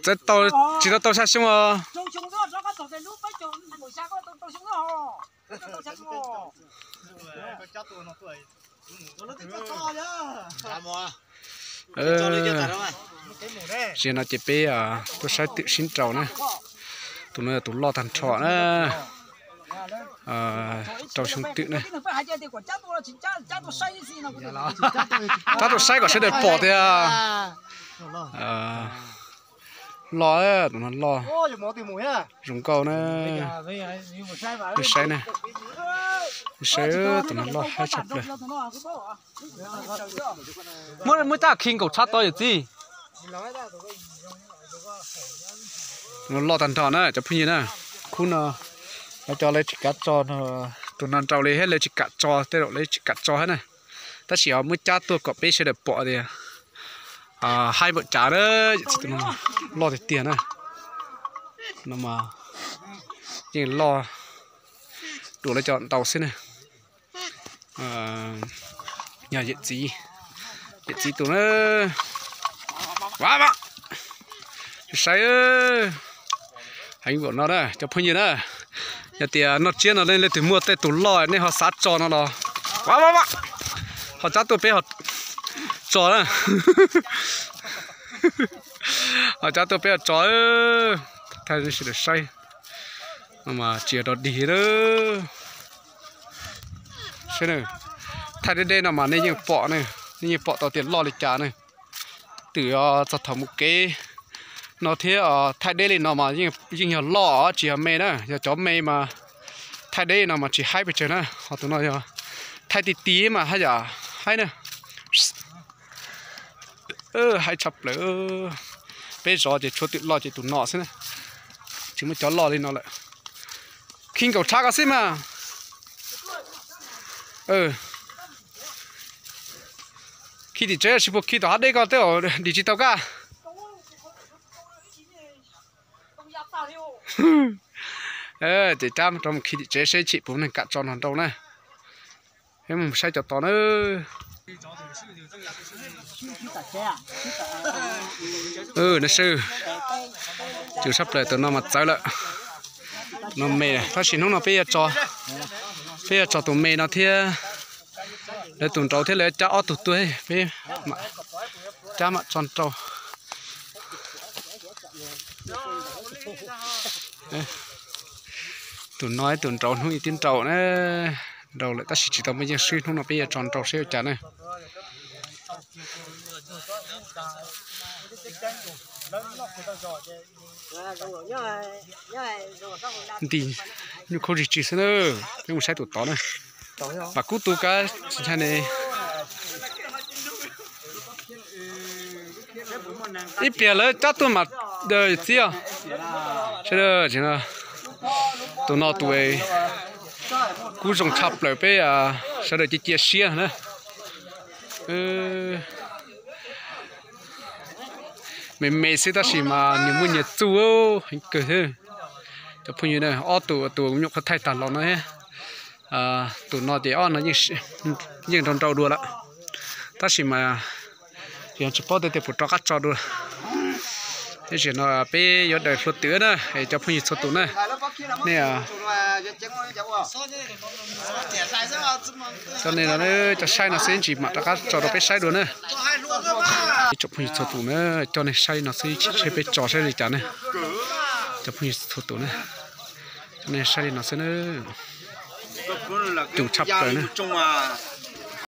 Peb txawb tau, tsis tau tau xya xyoo os. Ziag no ces peb tuaj saib twm sib nraus na. Tus no yog tus loj tag nrho na. Rau xyoo twm na. Rov tuaj saib kom sawv daws pom tias loj, tus no loj zoo nkauj na. Saib na, saib tus no loj haib tshaj plaws. Muab, muab caj khi nkaum tshab tod yawm txiv. Tus no loj tag nrho na cov phooj ywg na. Khub no lawv cov lawv tsis kam tso, tus no nraus li thiab lawv tsis kam tso, tej zaum lawv tsis kam tso thiab na. Tab sis ho muab cab tuaj kom peb sawv daws pom tias haib npaum cas na. Yawm txiv tus no loj tiag tiag na. No mas yeej loj dua lawv cov ntau xwb na. Yog yawm txiv, yawm txiv tus na. Saib, heev npaum no na cov phooj ywg na. Yog tias noj tsiab no leej twg muaj tej tus loj nej ho xav tso no los, a, ho cab tuaj peb tso na. Ho cab tuaj peb tso, thaij sawv daws saib. No mas tsis yog dog dig na. Thaij deb deb no mas nej yeej pom, nej yeej pom tau tias loj li cas na. Twm txog thaum mus kev no thiab thaij deb li no mas yeej yog loj tsis yog me na. Yog cov me mas thaij deb li no mas tsis haib pes tsawg na. Ho tus no yog thaij ti ti mas haj yam haib na. Haib tshaj plaws. Peb zov ces tshuav twm loj ces tus no xwb na, tsis muaj cov loj li no lawm. Khi nkaum tshab ko xwb mas. Khi tim tsev tsis puas khi tom hav dej ko tej zaum dim tsis tau kaj. Ces cab rov mus khi tim tsev seb tseem puas muaj neeg kam tso nrog nrau na. Peb mus saib cov tod na. Nws saib, cws tshaj plaws tus no mas txawv lawm. Tus no me, tab sis hnub no peb yuav tso, peb yuav tso tus me no thiab. Lawv tus nraud thiab lawv cab ob tug tuaj, peb cab mam tso nrau. Tus no ib tug nraud hnub ib tib nraud na, nraud lawm tab sis tsis tau muaj yeej swb, hnub no peb yuav tso nrau seb ua cas na. Nti nyuj khaub zig tsis xwb na. Peb mus saib tus tod na. Vam kub tu kab tsis ntshai ne. Ib pliag lawv cab tuaj mas txiv os. Tus no tus kub zoo tshaj plaws peb sawv daws cia cia siab na. Me me xwb tab sis mas nws muaj nyias txuj heev kawg thiab. Cov phooj ywg na, ob tug tus nyuam qhuav thaij tag los no, tus no ces ob no yeej nrau nrau dua lawm, tab sis mas yog tsis paub tias puas rov qab tso dua. Tab sis no peb yuav daws hlua twm na, es cov phooj ywg txhua tus na, nej coj nej no, cov saib no xwb tsis mam rov qab tso rau peb saib dua na. Ib tsoom phooj ywg txhua tus na, coj nej saib no xwb tsis saib peb tso saib li cas na. Cov phooj ywg txhua tus na, coj nej saib li no xwb na. Cus tshaj plaws na.